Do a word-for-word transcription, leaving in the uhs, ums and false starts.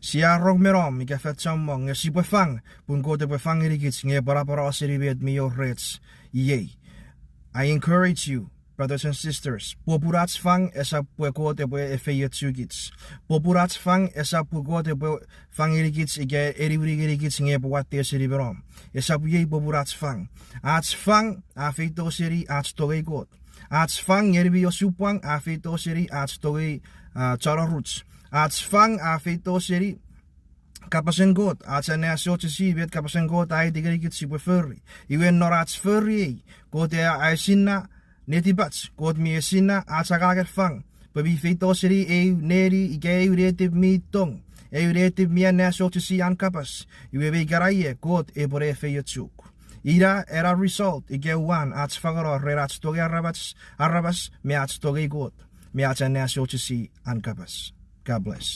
Sia rong me nom ika fan chommong nge sipwe fang, pun Kot epwe fang ngenikich nge epwe napano seni met mi wor rech iei. I encourage you, brothers and sisters, popun ach fang esap pwe Kot epwe efeiochukich. Popun ach fang esap pwe Kot epwe fang ngenikich ika eniwini ngenikich nge epwe watte seni me nom. Esap iei popun ach fang. Ach fang a feito seni ach tongei Kot. Ach fang ngeni mi osupwang a feito seni ach tongei, ah, chon oruch. Ach fang a feito seni kapasen Kot, ach anneasochisi met kapasen Kot a aiti ngenikich sipwe fori. Iwe non ach fori ei, Kot a esinna netipach, Kot mi esinna ach angangen fang, pwe mi feito seni eu neni ika eu netip mi tong, eu netip mi anneasochisi an kapas. Iwe me ikana ie Kot epwe ne efeiochuk. Ina ena result ika uwan ach fangeno ren ach tongei aramas, aramas me ach tongei Kot me ach anneasochisi an kapas. God bless.